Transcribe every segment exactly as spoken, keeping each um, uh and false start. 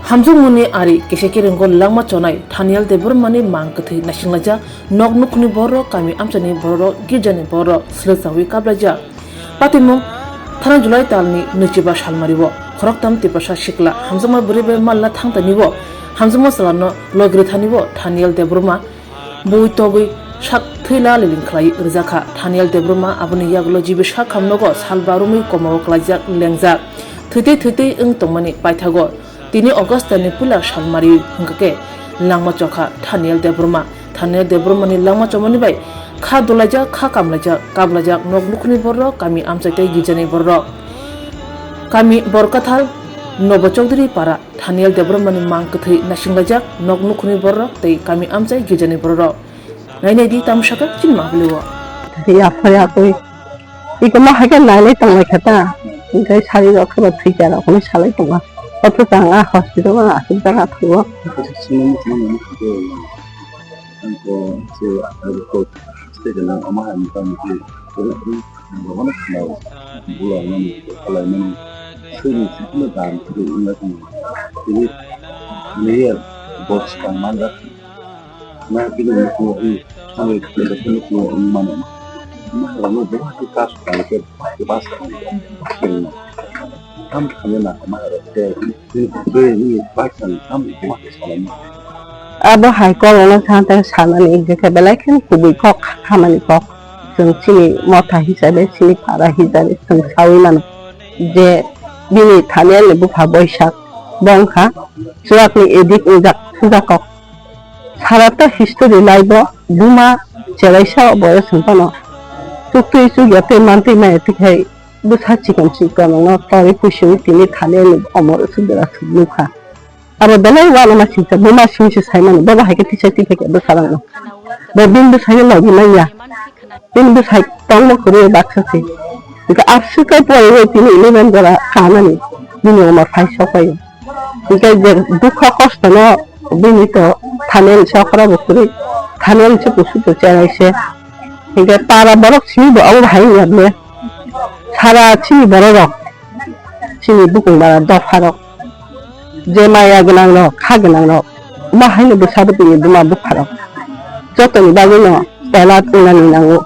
Hamjakmani ari kisa kerenggo langma chonai Thaniel Debbarmani mang kwthwi naisinglaijak, nok nukhungni bororok, kami amchaini bororok, girjani bororok swlwkchawi kaplaijak. Patimung thana July talni nwichiba salmario khoroktham Tiprasa sikla hamjakma bwrwi bai malla thangtanibo hamjakma chwlano logirwi thanibo Thaniel Debbarma bui togwi sak thwila liling khlai rwjakha. Thaniel Debbarma aboni yagulo G B sak hamnogo sal barumwi komao klaijak lengjak. Thwitwi thwitwi wng tongmani paithago tini August talni puila salmari hwnkhe langma chokha Thaniel Debbarma. Thaniel Debbarmani langma chomani bai kha dolaijak, kha kamlaijak, kaplaijak nok nukhungni bororok, kami amchai tei girjani bororok. Kami Borkathal Nobo Chowdhury Para. Thaniel Debbarmani mang kwthwi naisinglaijak nok nukhungni bororok tei kami amchai girjani bororok. Nainai di tamo sakha chini mangpili o. Yapha yapwi. Iko ma haikhe nailai tonglai kha ta. Hingke sari rok khe bo thwi cha rok hwnwi salai tongo. Otho tang a hospital o aswk jaga thango. Ang ko se report state na ama ha ni tamo ki. Ang ko mana khna bula mani khalai mani. Sini sini dan tu ina tu. Ini ini ya bos kang mangga. Na bini mukhungo i samwi khlai khe mukhungo wng mano. Maharokno bwbakhe kasu khlai khe bwbakhe basa khlai khe. Tam khamya na maharok khe bini bwrwi wngwi baithang tam bwbakhe salaimano. Abo hai kolokno sa tei sanani hingkhe khe belai kheno kubui kok, hamani kok. Chwng chini motha hisabe, chini para hisabe chwng saui mano je bini Thaniel ni bupha Boisak bo wngkha chuwak ni edik wngjak suja kok. Sara ta history lai bo buma cheraisa o boyos hwn phano chuktwi chukya tei mantwi maya twi khai bwsa chikon chikon no torwi puisu tini thani ni omor sudra nukha. Abo belai uanama singsa buma singsa saimani bobo hai khe tisai twi phaikha bwsa rok no. Bo bini bwsai no logi manya. Bini bwsai tongmo kwrwi baksa se. Hingkhe aswk khe poriwi tini eleven jora kanani bini omor phai sok pai. Hingkhe je dukha kosto no bini to thanel se okra bo kwrwi, thanel se kusu to cherai se. Hingkhe para borok simi bo abo hai wngya ble. Sara chini borok rok, chini bukung bara dopha rok. Je maya gwnang rok, kha gwnang rok, ma haino bwsa bwtwi ni buma bupha rok jotoni bagwi no alert wngnani nango.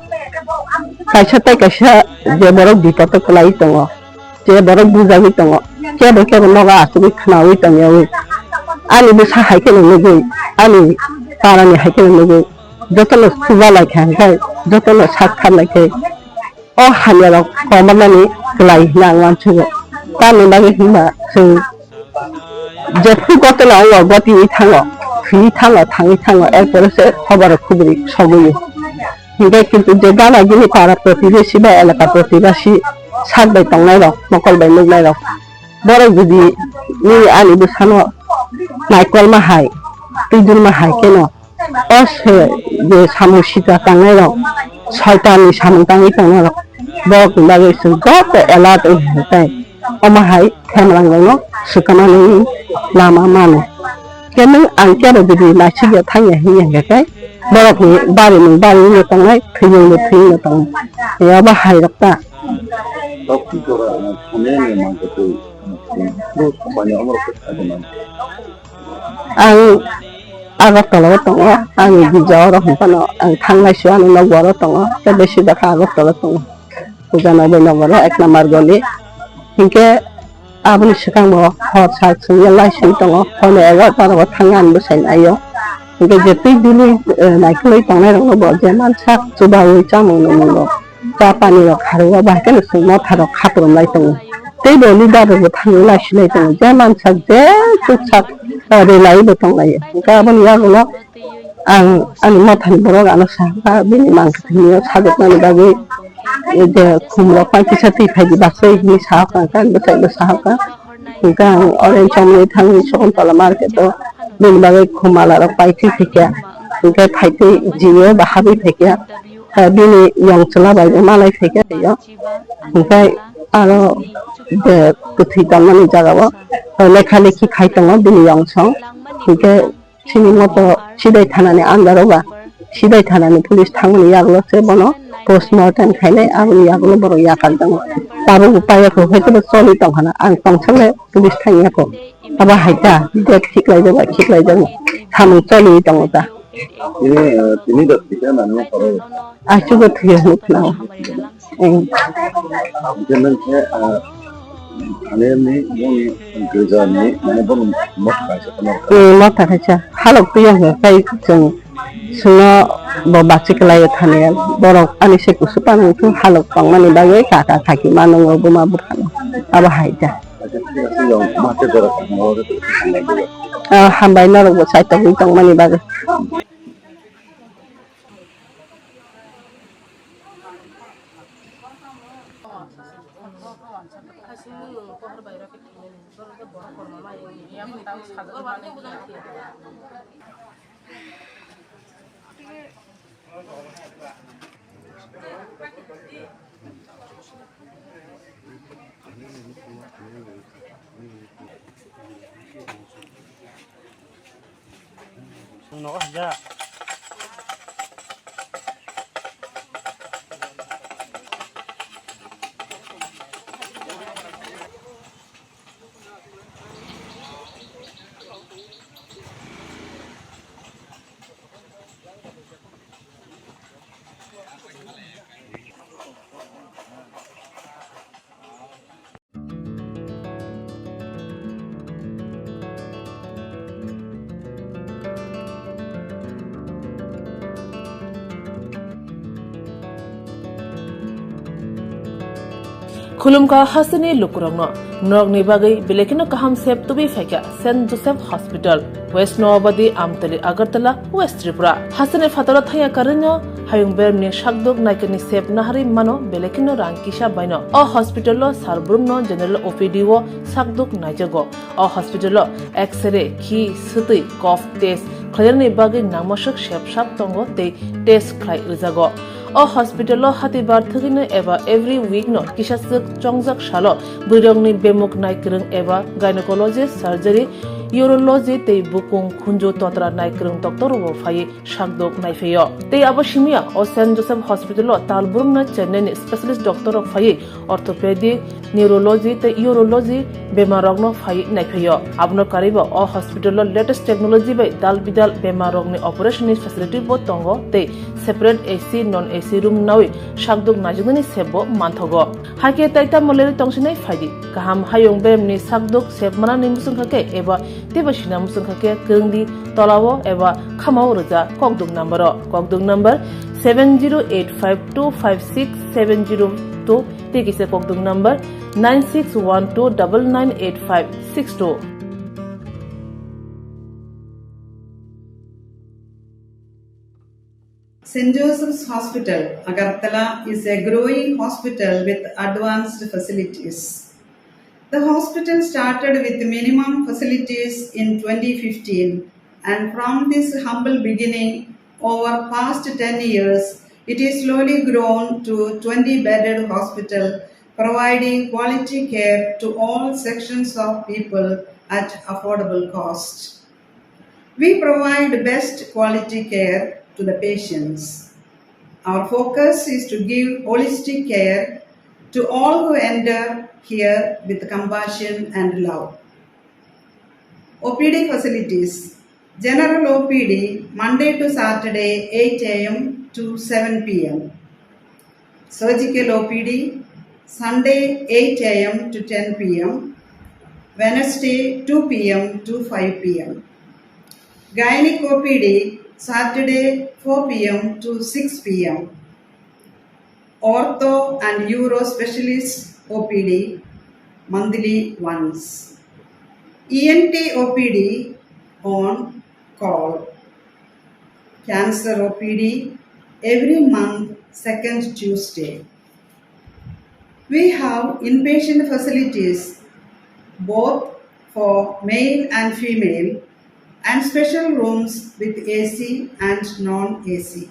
Kaisa tei kaisa je borok bipot o kwlaiwi tongo, je borok bujagwi tongo, kebo kebo nogo achugwi khnaui tongyaui ani bwsa hai kheno nugwi, ani para ni hai kheno nugwi, jotono chuba lai kha, hwnkhe jotono sak thar lai khe. O hamya rok komarnani kwlai hwnwi ang uansugo. Tamni bagwi hwnba chwng jephru gotona wngo, gotwi thango, thwi thango, thangwi thango, erpore se hobar rok khubui sogwi. Hingkhe kintu je gana gini para protibesi ba elaka protibesi sak bai tongnai rok, mokol bai nuknai rok, borok jodi nini ani bwsano naikolma hai, twijlma hai kheno, o se je samung sitra tangnai rok, soitan ni samung tangwi tongnai rok, borok ni bagwi chwng joto alert wng hai tai, omo hai themrang rok no swkang nani lama mano. Khe nwng ang kebo bidi naisik ya thang ya hing ya hingkhe kai borok ni bari ni bari no tongnai, thwiyung no thwiyung no tongnai, obo hai rok ta. Ang Agartala o tongo, ani gija oro hwn phano ang thang lai sio, ani nokbar o tongo, tei besi bwkha Agartala o tongo, Puja Nogoino oro ek number goli. Hinkhe aboni swkang bo hor sal chwngya lai sio tongo, hor ni egarota rogo thangya ani bwsai naio. Hinkhe je twi dili, eh, naikolwi tongnai rokno bo je mansak chubaui chamung nwngmung rok. Cha pani rok kharwi o bahai kheno chwng motha rok khaprwm lai tongo. Tei bo leader rok bo thangwi lai si lai tongo. Je mansak je chuksak, eh, rwlai bo tong lai. Hwnkhe aboni yagulo ang ani motha ni borok ano sakha bini mang kwthwini o sajwk nani bagwi, eh, je khum rok pai kisa twi phai di baksa hinwi sahaka, hwnkhe ang bwsai bo sahaka. Hwnkhe ang orange chomwi thangwi Sakuntala market o bini bagwi khum mala rok pai twi phaikha. Hwnkhe phaitwi jio ba habwi phaikha. Khe bini yong chwla bai bo malai phaikha tei o. Hwnkhe aro je kwthwi tonmani jaga o lekha lekhi khai tongo bini yong song. Hwnkhe sini moto sidai thanani under o ba sidai thanani police thangmani yagulo se bono post mortem khainai, aboni yagulo borok yakar tongo. Tabuk bo paiya kho, hwnkhe bo choli tongkhana, ang tongthokle police thangya kho. Abo hai ta, dek khiklai jago, khiklai jago. Samung choli tongo ta. Tini, eh, tini dot thika nani khoro. Achugo thwi hwnwi khna. Eng. Jemon khe, ah, ani ni, boni girja ni, mane boni motha kaisa khna. Hmm, motha kaisa. Halok tuya hwnwi kai chwng sino bo bachi kwlai thani. Borok ani se kusu panang thu halok tongmani bagwi kaka kaki manungo buma bupha. Abo hai ta. Ah, hambai norokbo saitok wng tongmani bagwi. Khulumkha hasteni lukurokno, norokni bagwi belai kheno kaham sep tubui phaikha Saint Joseph Hospital, West Noabadi, Amtali, Agartala, West Tripura. Hasteni phataro thangya karwino hayung beremni sakduk naikani sep naharwi mano belai kheno rang kisa baino. O hospital-o sal brumno general O P D-o sakduk naijago. O hospital-o X-ray, khi, swtwi, cough test khlainani bagwi nangmaswk sep sap tongo tei test khlai rwjago. O hospital-o hatibar thwgwino eba every week-no kisaswk chongjak salo bwrwirokni bemuk naikwrwng eba gynecology, surgery, urology tei bukung khunju totra naikwrwng doctor-rokbo phaiwi sakdok naiphaio. Tei abo simiya o Saint Joseph Hospital-o tal brumno chennaini specialist doctor-rok phaiwi orthopedic, neurology tei urology bemarrokno phaiwi naiphaio. Abono karwibo o hospital-o latest technology bai dal bidal bemarrokni operation-ni facility-bo tongo tei separate A C, non A C room nawi sakdok naijaknani sep-bo manthogo. Hakhe tai tamo lerwi tongsinai phaidi. Kaham hayung beremni sakdok sep manani muchungkha khe eba teibo sina muchungkha khe kwrwngdi tolao eba khamao rwja kokduk number-o. Kokduk number seven zero eight five two five six seven zero two tei kisa kokduk number nine six one two double nine eight five six two. Saint Joseph's Hospital, Agartala is a growing hospital with advanced facilities. The hospital started with minimum facilities in twenty fifteen, and from this humble beginning, over past ten years, it is slowly grown to twenty bedded hospital, providing quality care to all sections of people at affordable cost. We provide best quality care to the patients. Our focus is to give holistic care to all who enter here with compassion and love. O P D facilities. General O P D, Monday to Saturday, eight A M to seven P M. Surgical O P D, Sunday, eight A M to ten P M, Wednesday, two P M to five P M. Gynec O P D, Saturday, four P M to six P M. Ortho and Uro Specialist O P D, monthly once. E N T O P D on call. Cancer O P D every month, second Tuesday. We have inpatient facilities both for male and female and special rooms with A C and non-A C.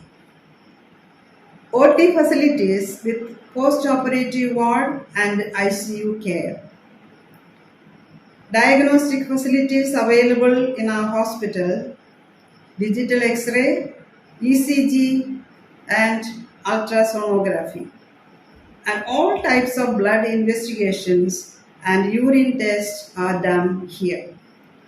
O T facilities with post-operative ward and I C U care. Diagnostic facilities available in our hospital: digital X-ray, E C G, and ultrasonography. And all types of blood investigations and urine tests are done here.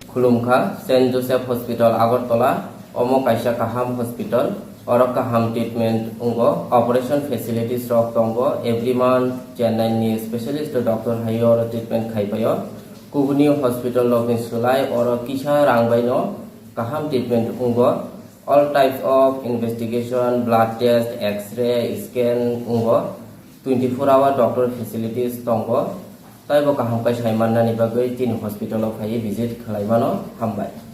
Khulumkha, Saint Joseph Hospital Agartala, omo kaisa kaham hospital, oro kaham treatment wngo, operation facilities rok tongo, every month Chennai ni specialist doctor hai oro treatment khai paio. Kubuni hospital rokni slai oro kisa rang bai no kaham treatment wngo. All types of investigation, blood test, X-ray, scan wngo. Twenty four hour doctor facilities tongo. Taibo kaham kai sai mannani bagwi chini hospital o phaiwi visit khlai mano. Hambai.